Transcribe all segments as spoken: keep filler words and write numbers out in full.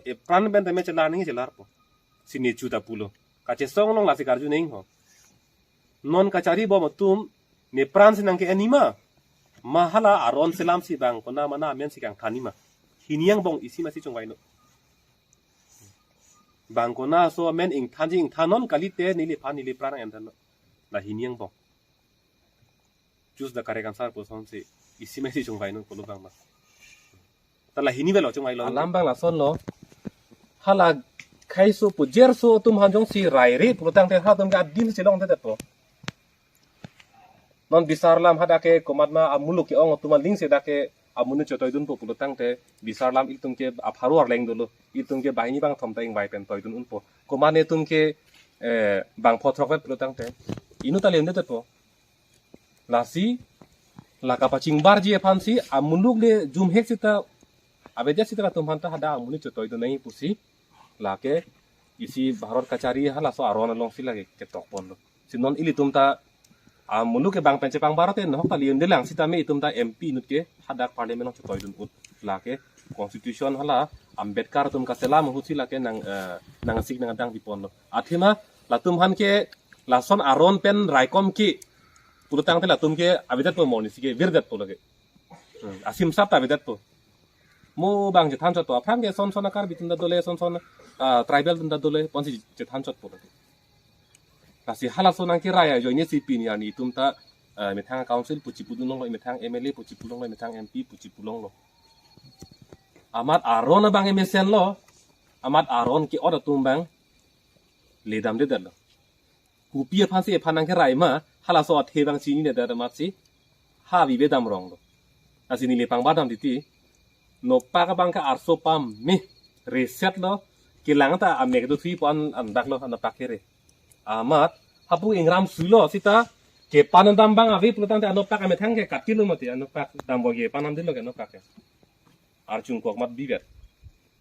epran pen tame chelar nangji chelarpo. Si ne chu ta pulo. Kachesong along lasi karju nangji ho. Non kachari bom atum nepran si nangke-en ma? Ma hala aron selam si bang konat mana amen si kangthan ma? Hini angbong isi masi chongvai non. Bang konat aso amen ingthanji ingthan non kalite neliphan nelipran nang-enthan non. La hini angbong. Choose the correct answer pu asonsi isi masi chongvai non kolo bang ma. Ta la hini avelo chongvai lo. Alam bang lasonlo. Hala khaiso pu jerso atum aphan jongsi raire pulotangte halatum ke adin si chelongdetpo. Non bisar alam hadak ke komatna amuluk ke-ong atum aling si dak ke amonit chetoidunpo pulotangte bisar alam ilitum ke apharo arleng dolo. Ilitum ke banghini bangthom ta ingvai pen toidun unpo. Komatne atum ke, eh, bangpho throkvet pulotangte inut ta lemdetpo. Lasi la kapachingbarji aphansi amuluk le jumhek seta avedet seta latum aphan ta hadak amonit chetoidun nangji pusi lake isi Bharat kachari halaso aron alongsi lake ketok ponlo. Si non ilitum ta amuluk ke bang pen chepangbarot te nahok ta liun delang sitame itum ta M P inut ke hadak parliament along chetoidun ut. Lake constitution hala Ambedkar atum kaselam ahutsi lake nang, eh, nangsik nangdang pi ponlo. Athema latum aphan ke lason aron pen raikom ke pulotangte latum ke avedetpo, mo nisi ke virdetpo lake. Hmm, asimsap ta avedetpo. Mo bang chethanchotpo, aphrang ke son son a-Karbi atum ta dole, son son, ah, tribal atum ta dole, ponsi chethanchotpo lake. Lasi halaso nangkerai ajoine si pini arni itum ta, ah, methang council pu chipudun longlo, methang M L A pu chipu longlo, methang M P pu chipu longlo. Amat aron abang emesenlo, amat aron ke-ot atum bang ledamdedetlo. Kopi aphansi ephan nangkerai ma, halaso athe bang chininedet amatsi ha avi avedam ronglo. Lasi neli pangbar dam titi, nopak abang ke arso pame, reset lo, kelang ta amek do thui pon andak lo, anopak kere. Amat, hapu ingram sulo, seta kepan dam bang ave pulotangte anopak amethang ke kat kilo mati, anopak dambo kepan dam dilo ke anopak ke. Archungkok amat bivet.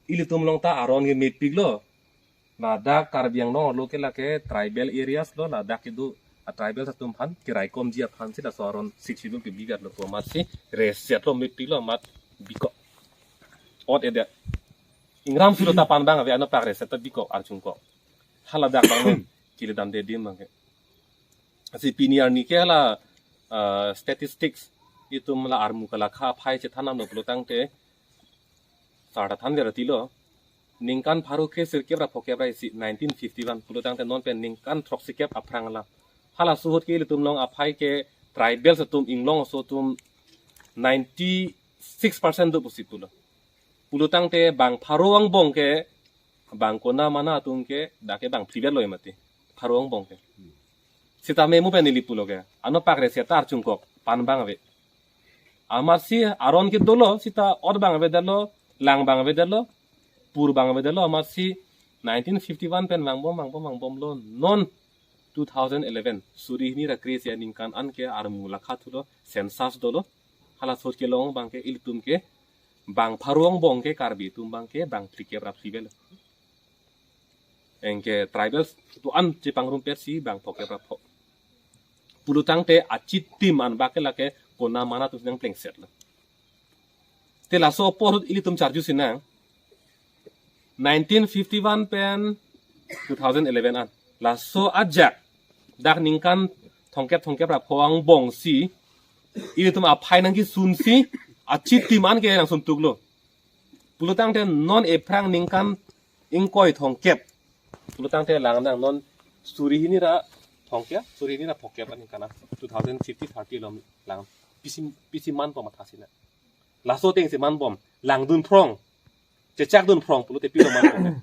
Ilitum along ta aron ke mepiklo. Ladak Karbi Anglong arlo ke lake tribal areas lo, ladak kedo a-tribal atum aphan keraikomji aphansi laso aron Sixth Schedule ke bivetlo pu amatsi reset lo, mepiklo amat bikok. Ot-edet. Ingram sulo ta pan bang ave, anopak reset ta bikok archungkok. Haladak bang lo keledamde adim bang ke. Si pini arni ke hala, eh, statistics itum la armu kalakha aphai chethan damlo pulotangte sar ta thanver tilo. Ningkan pharo kre sirkep ra phokep ra isi nineteen fifty-one pulotangte non pen ningkan throksikep aphrang alam. Halaso ahut ke ilitum along aphai ke tribals atum, inglong aso atum ninety-six percent do pusi pulo. Pulotangte bang pharo angbong ke bang konat mana atum ke dak ke bang phlivetlo mati. Pharo angbong ke. Sitame mo pen neli pulo ke, anopak reset ta archungkok pan bang ave. Amatsi aron ke dolo, seta ot bang avedetlo, lang bang avedetlo, pur bang avedetlo, amatsi nineteen fifty-one pen vangbom, vangbom, vangbomlo, non two thousand eleven, suri hini ra kre-isi aningkan an ke armu lakha thulo, census dolo, halaso ahut kelong bang ke ilitum ke bang pharo angbong ke Karbi atum bang ke bang phlikep ra phlivetlo. Anke tribals atum an chepangrumpetsi bang phokep ra pho. Pulotangte achitim an bak ke lake konat mana atumsi nangplengsetlo. Te laso apor ahut ilitum charjusi nang nineteen fifty-one pen two thousand eleven an. Laso ajak dak ningkan thomkep thomkep ra pho angbongsi ilitum aphai nangkesunsi achitim an ke nangsuntuklo. Pulotangte non ephrang ningkan ingkoi thomkep. Pulotangte lang nang non suri hini ra thomkep, suri hini ra phokep aningkan an. Two thousand fifty thirty lo lang. Pisi, pisi manbom mathasi nang. Laso atengsi manbom. Langdun phrong. Chechakdun phrong pulote pilo manbom.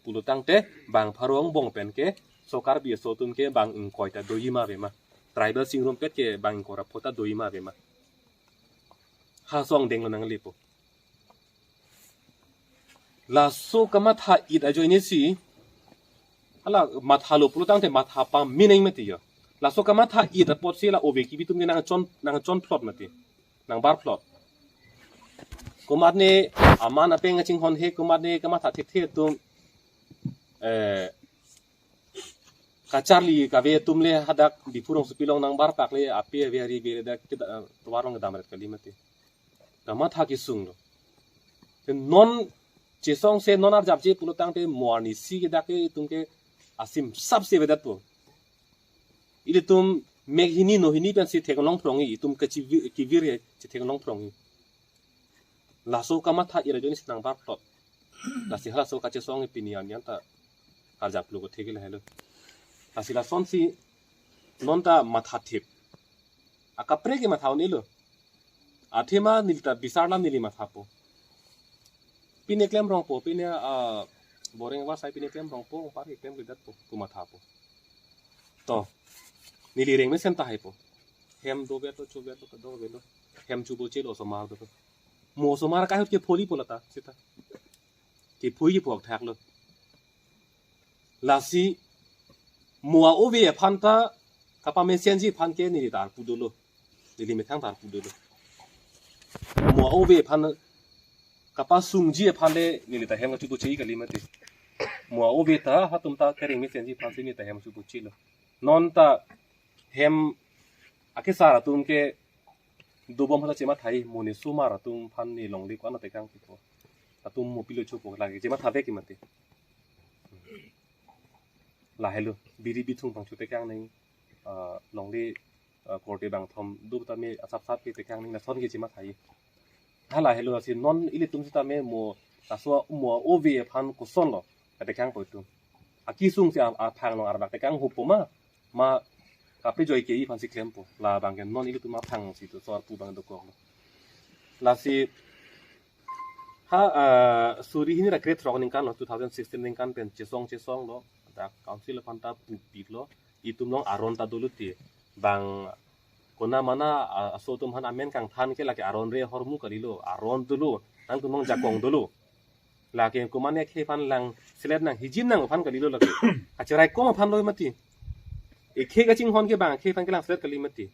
Pulotangte bang pharo angbong pen ke so Karbi aso atum ke bang ingkoi ta doji ma ave ma? Tribal chingrumpet ke bang ingkoi ra pho ta doji ma ave ma? Halaso angdenglo nanglepo. Laso kamatha-it ajoinesi, hala mathalo pulotangte matha pame nangji mati jo. Laso kamatha-it apotsi la ove kebi atum ke nangchon, nangchonphlot mati, nangbarphlot. Komatne aman apeng kachinghon he, komatne kamatha thekthe atum, eh, kacharli kave atum le hadak Diphu rongsopi along nangbarpak le ape ave ari ave le dak kita, eh, tovar along kedam ret kali mati. Kamatha kesunglo. Te non Chesongse non arjapje pulo tangte mo arnisi ke dak ke itum ke asim sapse avedetpo. Ilitum mek hini no hini pensi theklong phrongji, itum kachivir kivir he chetheklong phrongji. Laso kamatha ira joni sinang bar tot. Lasi halaso kachesong pini an yan ta arjaplo ko theke lahelo. Lasi lasonsi non ta mathathip. Akaprek ke matha un-elo. Athema neli ta bisar lam neli mathapo. Pine klem rongpo, pine, ah, boreng vasai pine klem rongpo, par ke klemkledatpo, pu mathapo. To, neli reng mesen tahaipo. Hem dovetlo, chovetlo, kadovelo. Hem chobochelo, osomar dolo. Mo osomar kahut ke pholi po lata, seta. Ke pholi ke phok thaklo. Lasi mo a-ove aphan ta kapamesenji aphan ke neli ta arpu dolo. Neli methang ta arpu dolo. Mo a-ove aphan kapasungji aphan le neli ta hem kachoboche kali mati. Mo a-ove ta hatum ta kereng mesenji aphansi neli ta hem chobochelo. Non ta hem akesar atum ke dobom hala chemathai mo ne osomar atum aphan ne longle ko-an tekang pipo. Atum mo pilo chopo lake chematha vek mati. Lahelo, biri bithung pangcho tekang nang, ah, longle, ah, korte bangthom do tame asap sap ke tekang nang lason ke chemathai. Halahelo lasi non ilitum sitame mo laso mo a-ove aphan kosonlo katekangpo itum. Akesung si a-, aphang along arbak tekang hupo ma, ma kapejoi ke-i aphansi klempo. Labang ke non ilitum aphang si to sor pu bang dokoklo. Lasi ha, ah, suri hini ra krethrok ningkan lo, two thousand sixteen ningkan pen chesong chesonglo. Dak council aphan ta pupiklo. Itum along aron ta dolo ti. Bang kona mana, ah, aso atum aphan amen kangthan ke lake aron re ahormu kalilo, aron dolo, nangtum along jakong dolo. Lake komatne akhei aphan langselet nang, hijim nang aphan kalilo lake. Kacherai kom aphan lo mati. Ekhei kachinghon ke bang akhei aphan ke langselet kali mati.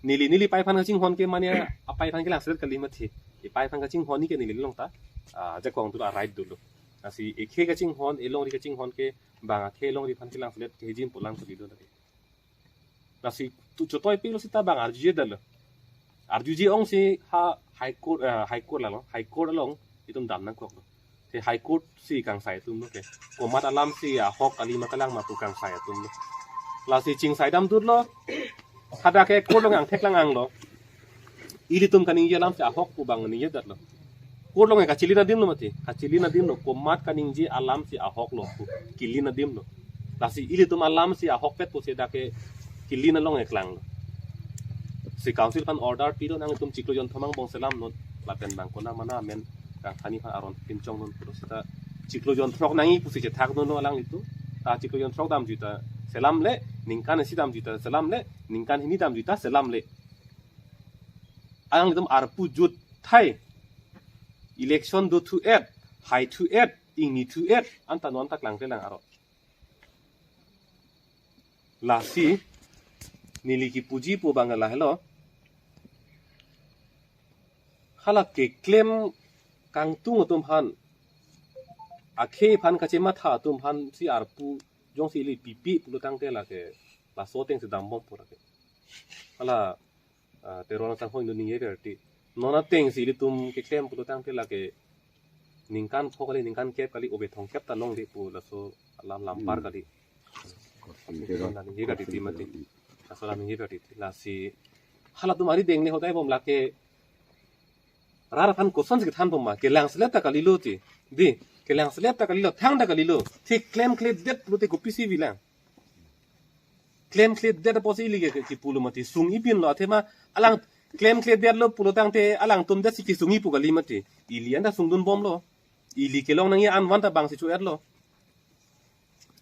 Neli, neli pei aphan kachinghon ke mane apei aphan ke langselet kali mati. Epei aphan kachinghon ni ke neli along ta, ah, jakong dolo, a-right dolo. Lasi ekhei kachinghon, elongri kachinghon ke bang akhei elongri aphan ke langselet ke hijim pulang kalilo lake. Lasi tu chotoipiklo seta bang arjuje detlo. Arjuje ongsi ha High Court, eh, High Court lalo, High Court along itum dam nangkoklo. Te High Court si kangsai atumlo ke. Komat alam si ahok kali ma kalang ma pu kangsai atumlo. Lasi chingsai damdutlo. Hadak ke court along angthek lang anglo. Ilitum kaningje alam si ahok pu bang ningje detlo. Court along kachili nadimlo mati. Kachili nadimlo. Komat kaningje alam si ahoklo pu kili nadimlo. Lasi ilitum alam si ahokpet pusi dak ke kili nalong eklanglo. Si council aphan order pilo nangtum chiklo jonthom angbong selamnon. Lapen bang kona mana amen kangthani aphan aron pinchongnon pulo seta chiklo jonthrok nangji pusi chethakdunlo alanglitum. Ta chiklo jonthrok damjuita selamle, ningkan isi damjuita selamle, ningkan hini damjuita selamle. Alanglitum arpu jut thai. Election dothu-et, haithu-et, ingnithu-et, anta non ta klangkle lang aro. Lasi, neli kipuji pu bang lahelo. Hala keklem kangtung atum aphan, akhei aphan kachematha atum aphan si arpu jongsi ili pipi pulo tangte lake laso ateng si dambompo lake. Hala, ah, Teron asangho inut ningje berti. Non ateng si ilitum keklem pulo tangte lake ningkan pho kali, ningkan kep kali, ove thomkep ta longle pu laso alam lampar kali. Laso alam ningje berti mati. Laso alam ningje berti. Lasi halatum ari dengle hodai bom lake rat aphan kosonsi kethanbom ma, kelangselet ta kalilo ti. Di, kelangselet ta kalilo, thang ta kalilo. Thik klemkledet pulote kopisi bilang. Klemkledet apotsi ili ke kipulo mati sungji pinlo athema alang klemkledetlo pulo tangte alangtum det si kesungji pu kali mati. Ili anta sungdunbomlo. Ili kelong nangji an van ta bang si cho-etlo.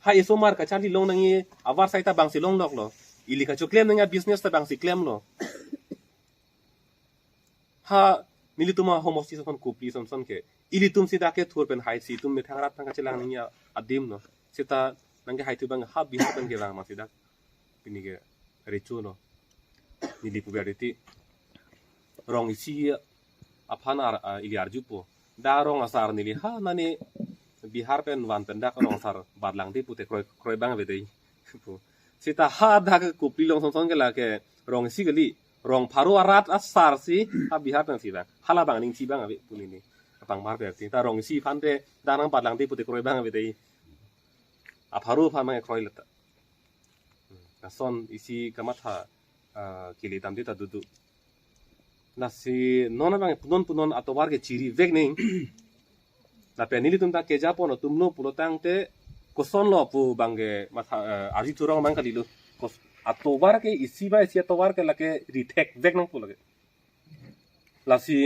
Ha esomar kacharli long nangji avarsai ta bang si longloklo. Ili kachoklem nangji business ta bang si klemlo. Ha nelitum ahomos ti sonson kopli sonson ke. Ilitum si dak ke thur pen hai si itum methang rat aphan kachelang nangji adim no. Seta nangke haithu bang ha Bihar pen kevang ma si dak. Pini ke recho no. Neli pu berti. Rong isi aphan ar, ah, ili arjupo. Da rong asar neli ha nani Bihar pen van pen dak rong asar bat langdi pute kroi, kroi bang avedetpo pu. Seta ha dak kopli long sonson ke lake rong isi kali. Rong pharo arat asar si ha Bihar pen si bang. Hala bang ning si bang ave pu neli. Pangbar pe ti ta rong isi aphan te darang patlang ti pute kroi abang ave te. Apharo aphan mang kroi leta. Lason isi kamatha, ah, kili tam ti ta dudu. Lasi non abang punon punon atovar ke chiri vek ning. Lapen nelitum ta keja pon atum lo pulo tangte kosonlo pu abang ke matha, eh, arju thurong abang kalilo. Kos atovar ke isi ba isi atovar ke lake rithek vek nang pu lake. Lasi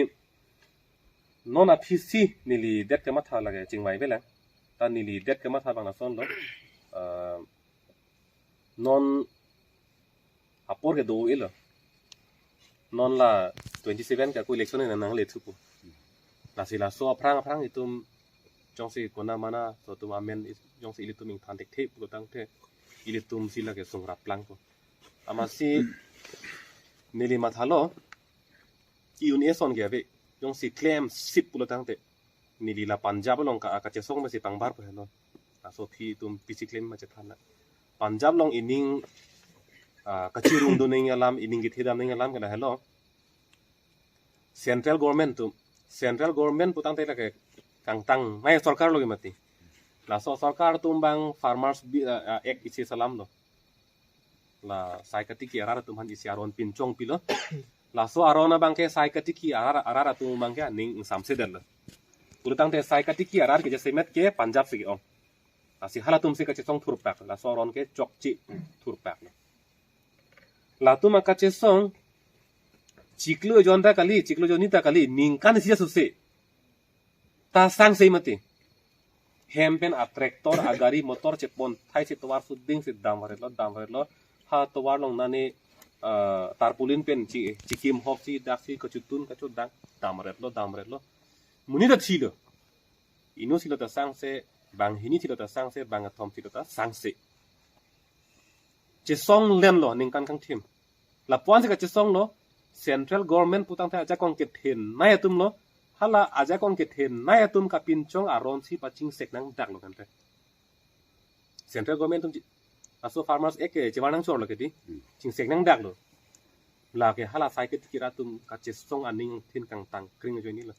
non aphisi neli det kematha lake chingvai velang. Ta neli det kematha abang lasonlo. Ah, non apor ke do-elo. Non la twenty seven ke ako election nang nangle thupo. Lasi laso aphrang aphrang itum jongsi kona mana so atum amen is- jongsi ilitum ingthan thekthe pulo tangte ilitum si lake sungrap plangpo. Amatsi neli mathalo i-un eson ke ave jongsi klemsip pulo tangte neli la Punjab along ka kachesong masi pangbar po helo. Laso aphi itum pisi klem ma chethan na. Punjab along ining, ah, kachirung doning alam, ining kethedam ning alam ke lahelo. Central government atum, central government pu tangte lake kangtang nai sorkar lo ke mati. Laso sorkar atum abang farmers bi, ah, ah, act isi selamlo. La sai katiki arat atum aphan isi aron pinchong pilo. Laso aron abang ke sai katiki arat, arat atum abang ke aning ingsamse detlo. Pulo tangte sai katiki arat ke jasemet ke Punjab si ke-ong. Lasi halatum si kachesong thurpak, laso aron ke chokche thurpak. Latum akachesong chiklo jon ta kali, chiklo jonni ta kali, ningkan isi asuse ta sangse mati. Hem pen a tractor, a gari motor chepon thai si tovar suding si damvaretlo, damvaretlo. Ha tovar along nane, ah, tarpaulin pen chi, chikim hop si dak si kachotun kachodang damvaretlo, damvaretlo. Monit ta thilo. Inut thilo ta sangse, banghini thilo ta sangse, bangkethom thilo ta sangse. Chesong lenlo ningkan kangthim. Lapuan si kachesonglo, central government pu tangte ajakong kethenei atum lo, hala ajakong kethenei atum kapinchong aron si pachingsek nangdaklo kante. Central government atum chi-, laso farmers act ke chevar nangchorlo ke ti, Hmm. chingsek nangdaklo. Lake hala sai katiki arat atum kachesong aning thin kangtang kring ajoinelo.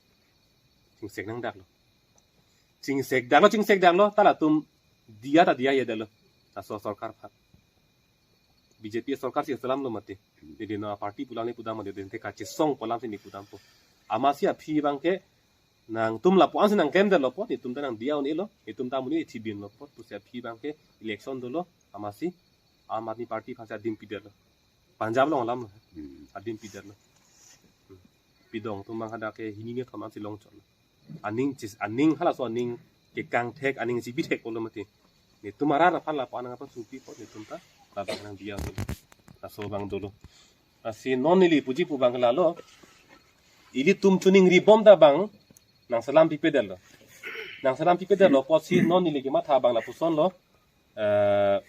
Chingsek nangdaklo. Chingsek daklo, chingsek daklo, ta latum diya ta diya ya detlo. Laso sorkar aphan. B J P sorkar si selamlo mati. Neli non aparty pu alam neli pudam mati, neli tangte kachesong pu alam si neli pudampo. Amatsi aphi abang ke nangtum lapuan si nangklemdetlo po, netum ta nangdiya un-elo, netum ta monit ithibinlo po, pusi aphi abang ke election dolo, amatsi Aam Aadmi Party aphan si adim pidetlo. Punjab along alam lo, Hmm. adim pidetlo. Hmm. Pidong atum abang hadak ke hini ni thom ansi longchotlo. Aning chis, aning halaso aning kekang thek, aning chibi thek pulo mati. Netum arat aphan lapuan nangpasupi po, netum ta labang nangdiya un-e. Laso abang dolo. Lasi non neli puji pu abang lalo. Ilitum chuning ribom ta abang nangselam pipedetlo. Nangselam pipedetlo apotsi non neli kematha abang lapusonlo. Eh,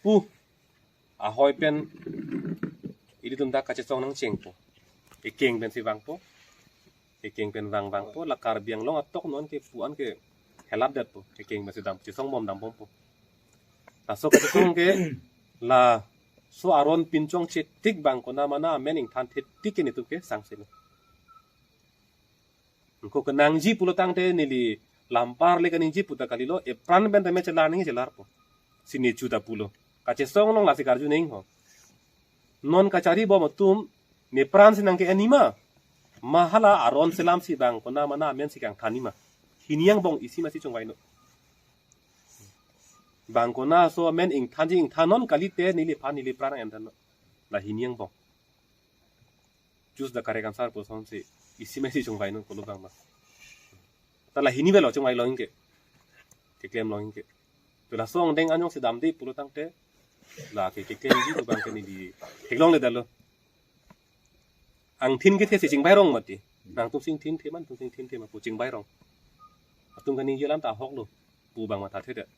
pu ahoi pen ilitum ta kachesong nangchengpo. Ekeng pensi vangpo. Ekeng pen vang vangpo, la Karbi Anglong atok non ke pu-an ke helapdetpo. Ekeng pensi dam, chesong bom dambompo. Laso kachesong ke laso aron pinchong chetik bang kona mana amen ingthan thetik ke netum ke sangselo. Ko kenangji pulo tangte neli lampar le kaningji pu ta kalilo, epran pen tame chelar nangji chelarpo. Si nechu ta pulo. Kachesong along lasi karju nangho. Non kachari bom atum nepran si nangke-en-i ma? Ma hala aron selam si bang kona mana amen si kangthan-i ma? Hini angbong isi masi chongvainon. Bang kona so amen ingthanji ingthannon kalite neliphan nelipran nang-entannon. La hini angbong. Choose the correct answer pu asonsi isi masi chongvainon kolo bang ma. Ta la hini avelo chongvai longji ke. Keklem longji ke. To laso angdeng anong si damde pulo tangte lake keklemji pu abang ke neli theklongledetlo. Angthin kethe si chingvai rong mati. Nangtum si ingthinthe ma, nangtum si ingthinthe ma pu chingvai rong. Atum kaningje alam ta ahoklo pu abang mathathedet.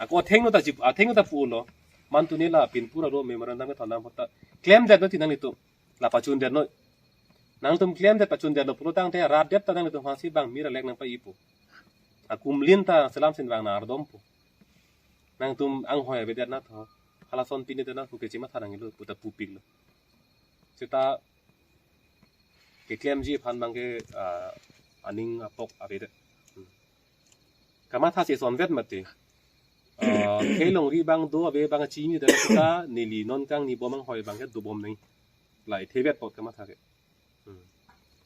Ako athengno ta chip, athengno ta pulo. Man tuni la pinpur alo memorandum kethondam apot ta klemdetnon ti nanglitum. La pachundetnon. Nangtum klemdet pachundetlo pulo tangte rat det ta nanglitum aphansi bang mir alek nangpa-ipo. Akumlin ta selam sin bang nang-ardompo. Nangtum anghoi avedet na tho. Halason pini ta nang pu kechimatha nanglo pu ta pupiklo. Seta keklemji aphan abang ke, ah, aning apok avedet. Hmm. Kamatha si sonvet mati. Ah, khei longri abang do ave abang chini dak sita neli non kangni bom anghoi abangke dobom nang. La ithevet apot kamatha ke. Hmm.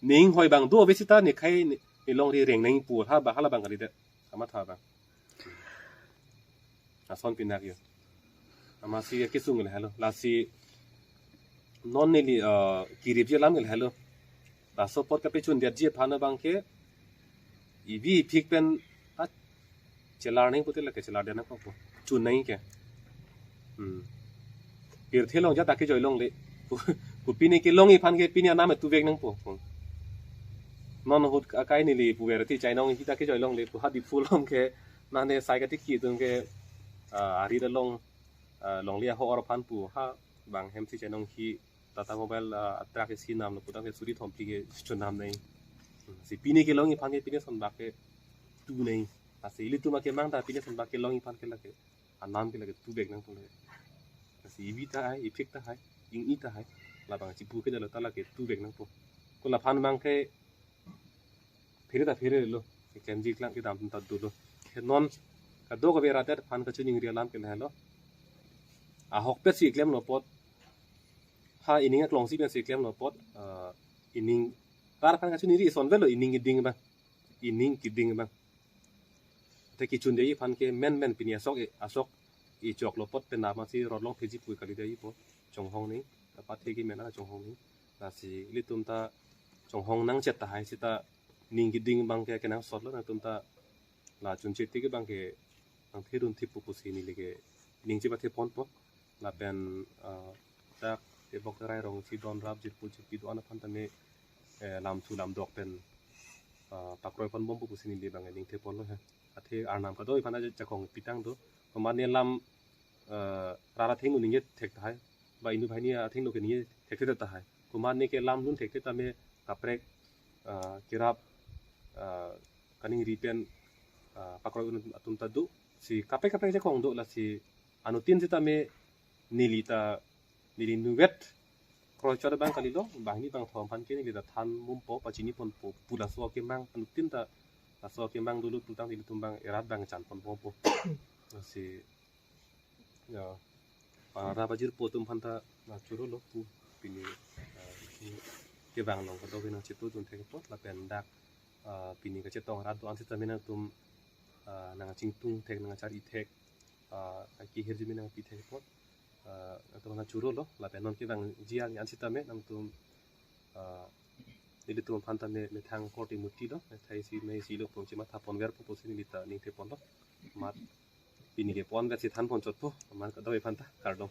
Ne inghoi abang do ave sita ne khei ne, ne longri reng nang pu ha ba hala abang kalidet. Kamatha abang. Ason pinak yo. Amatsi akesung le helo. Lasi non neli, ah, kiripji alam le helo. Laso apot kapachundetji aphan abangke ivi iphik pen a chelar nang pute lake chelar den nangpo. Chun nang ke. Hmm. Pirthe along jat ta kejoi longle. Pu, pu pini kelongji aphan ke pini anam tuvek nangpo. Hmm. Non ahut akai neli puver ti chainong hi ta kejoi longle. Pu ha Diphu along ke nane sai katiki atum ke, ah, arit along, ah, longle ahok aphan pu ha bang hem si chainong hi Tata Mobile, ah, truck isi namlo pu tangte suri thom phli ke chun nam nang. Hmm. Si pini kelongji aphan ke pini asonbak ke tu nang. Lasi ilitum akemang ta pini asonbak kelongji aphan ke lake anam ke lake tuvek nangpo le. Lasi ivi tahai, iphik tahai, ingni tahai, labang chipu ke jalo ta lake tuvek nangpo. Ko laphan abangke phere ta pherelo. Klemji klang kedam ta dolo. Ke non kadokave rat aphan kachiningri alam ke le helo. Ahokpet si klemlo apot. Ha ining aklong si pen si klemlo apot. Ah, ining rat aphan kachiningri asonvetlo ining keding abang. Ining keding abang. Te kechunji aphan ke menmen pini asok e, asok ichoklo apot pen amatsi rot long pheji pu kalidet ipo. Chonghong nang, apathe kemen a chonghong nang. Lasi ilitum ta chonghong nangchet tahai sita ning keding abangke kenangsotlo nangtum ta la chunche tik abangke nang thirun thip pu pusi neli ke ning chepathe ponpo. Lapen, ah, dak tebok terai rong si don rap jirpo jirpi do-an aphan tame, eh, lamthu lamdok pen, ah, pakroi ponbom pu pusi neli abang ningthe ponlo he. Athe arnam kadokave aphan ajakong pitang do. Komatne lam, eh, rat athengno ningje thek tahai. Ba inut banghini athengno ke ningje thekthedet tahai. Komatne ke lam lun thekthe tame kaprek, ah, kerap, ah, kaningri pen, ah, pakroi un atum ta do. Si kaprek kaprek ajakong do lasi anuttin sitame neli ta neli nuvet kroichot abang kalilo, banghini bangthom aphan ke neli ta than mumpo pachini ponpo pu laso akemang anuttin ta laso akemang dolo pu tangte ilitum abang erat abang chan ponbompo. Lasi ya, para bajirpo atum aphan ta na churolo pu pini, ah, isi kevang along kadokave nangchepudun thek apot lapen dak, ah, pini kachetong rat do-an sitame nangtum, ah, nangchingtung thek nangchari thek, ah, kehirjume nangpi thek apot, ah, nangtum na churolo lapen non kevangji an sitame nangtum, ah, ilitum aphan tame methang korte mutilo, methang isi me isi lo pon chematha ponverpo pusi neli ta ningthe ponlo. Mat pini ke ponver si than ponchotpo, amat kadokave aphan ta kardom.